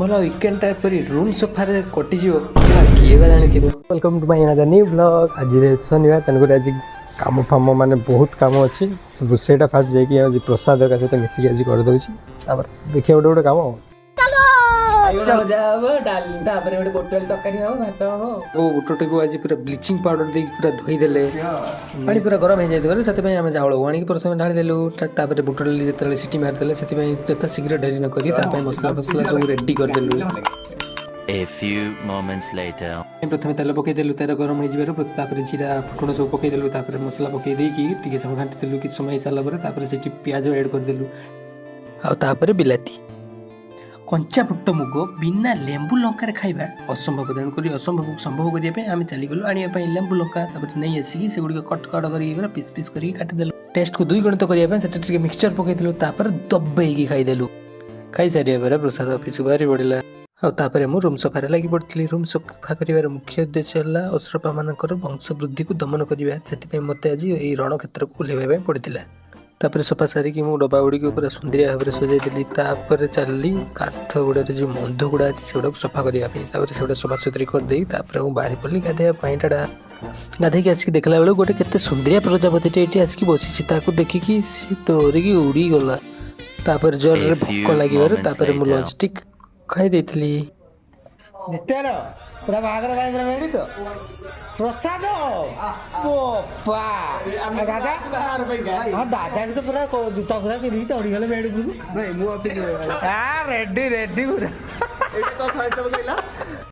ଭଲ ୱିକେଣ୍ଡଟା ଏପରି ରୁମ୍ ସଫାରେ କଟିଯିବ, ତାହା କିଏ ବା ଜାଣିଥିବ? Welcome to my another new vlog. ଆଜି ଶନିବାର, ତେଣୁକରି ଆଜି କାମ ଫାମ ମାନେ ବହୁତ କାମ ଅଛି। ରୋଷେଇଟା ଫାଷ୍ଟ ଯାଇକି ଆଜି ପ୍ରସାଦ ଏକା ସହିତ ମିଶିକି ଆଜି କରିଦେଉଛି। ତାପରେ ଦେଖିବା ଗୋଟେ ଗୋଟେ କାମ। ଭଜା ହବ, ଡାଲି, ତାପରେ ଗୋଟେ ପୋଟଳ ତରକାରୀ ହବ, ଭାତ ହବ। ଓ ବୁଟଟିକୁ ଆଜି ପୁରା ବ୍ଲିଚିଂ ପାଉଡର ଦେଇକି ପୁରା ଧୋଇଦେଲେ। ପାଣି ପୁରା ଗରମ ହେଇଯାଇଥିବାରୁ ସେଥିପାଇଁ ଆମେ ଚାଉଳକୁ ଆଣିକି ପ୍ରଥମେ ଢାଳିଦେଲୁ। ତାପରେ ବୁଟ ଡାଲି ଯେତେବେଳେ ସିଟି ମାରିଦେଲେ, ସେଥିପାଇଁ ଯଥା ଶୀଘ୍ର ଡେରି ନ କରି ତା ପାଇଁ ମସଲା ଫସଲା ସବୁ ରେଡି କରିଦେଲୁ। A few moments later. ପ୍ରଥମେ ତେଲ ପକେଇଦେଲୁ। ତେଲ ଗରମ ହେଇଯିବାରୁ ତାପରେ ଜିରା, ଫୁଟଣ ସବୁ ପକେଇଦେଲୁ। ତାପରେ ମସଲା ପକେଇ ଦେଇକି ଟିକେ ସମୟ ଘାଣ୍ଟି ଦେଲୁ। କିଛି ସମୟ ହେଇସାରିଲା ପରେ ତାପରେ ସେଠି ପିଆଜ ଆଡ଼୍ କରିଦେଲୁ ଆଉ ତାପରେ ବିଲାତି। କଞ୍ଚା ବୁଟ ମୁଗ ବିନା ଲେମ୍ବୁ ଲଙ୍କାରେ ଖାଇବା ଅସମ୍ଭବ। ତେଣୁକରି ଅସମ୍ଭବକୁ ସମ୍ଭବ କରିବା ପାଇଁ ଆମେ ଚାଲିଗଲୁ ଆଣିବା ପାଇଁ ଲେମ୍ବୁ ଲଙ୍କା। ତାପରେ ନେଇ ଆସିକି ସେଗୁଡ଼ିକ କଟ କଟ କରିକି, ପୁରା ପିସ୍ ପିସ୍ କରିକି କାଟିଦେଲୁ। ଟେଷ୍ଟକୁ ଦୁଇ ଗୁଣିତ କରିବା ପାଇଁ ସେଟା ଟିକେ ମିକ୍ସଚର ପକେଇଦେଲୁ। ତାପରେ ଦବେଇକି ଖାଇଦେଲୁ। ଖାଇସାରିବା ପରେ ପ୍ରସାଦ ଅଫିସକୁ ବାହାରି ପଡ଼ିଲା ଆଉ ତାପରେ ମୁଁ ରୁମ୍ ସଫାରେ ଲାଗି ପଡ଼ିଥିଲି। ରୁମ୍ ସଫା କରିବାର ମୁଖ୍ୟ ଉଦ୍ଦେଶ୍ୟ ହେଲା ଅସରପାମାନଙ୍କର ବଂଶ ବୃଦ୍ଧିକୁ ଦମନ କରିବା। ସେଥିପାଇଁ ମୋତେ ଆଜି ଏଇ ରଣକ୍ଷେତ୍ରକୁ ଓହ୍ଲାଇବା ପାଇଁ ପଡ଼ିଥିଲା। ତାପରେ ସଫା ସାରିକି ମୁଁ ଡବା ଗୁଡ଼ିକୁ ପୁରା ସୁନ୍ଦରିଆ ଭାବରେ ସଜାଇଦେଲି। ତାପରେ ଚାଲିଲି କାନ୍ଥ ଗୁଡ଼ାରେ ଯେଉଁ ମନ୍ଧ ଗୁଡ଼ା ଅଛି, ସେଗୁଡ଼ାକୁ ସଫା କରିବା ପାଇଁ। ତାପରେ ସେଗୁଡ଼ା ସଫାସୁତୁରି କରିଦେଇ ତାପରେ ମୁଁ ବାହାରି ପଡ଼ିଲି ଗାଧୋଇବା ପାଇଁ। ଟାଟା। ଗାଧେଇକି ଆସିକି ଦେଖିଲା ବେଳକୁ ଗୋଟେ କେତେ ସୁନ୍ଦରିଆ ପ୍ରଜାପତିଟେ ଏଇଠି ଆସିକି ବସିଛି। ତାକୁ ଦେଖିକି ସେ ଡରିକି ଉଡ଼ିଗଲା। ତାପରେ ଜୋରରେ A few ଭୋକ ଲାଗିବାରୁ moments ତାପରେ ମୁଁ later. Launch ଟିକ୍ ଖାଇ ଦେଇଥିଲି। ନିତ୍ୟାର ପୁରା ବାହାଘର ପାଇଁ ପୁରା ରେଡି ତ ପ୍ରସାଦ ବୋପା। ଆଉ ଦାଦା? ହଁ, ଦାଦାକୁ ତ ପୁରା ଜୁତା ଫୁତା ପିନ୍ଧିକି ଚଢିଗଲେ ବେଡ୍ ଉପରକୁ। ରେଡି ରେଡି ପୁରା।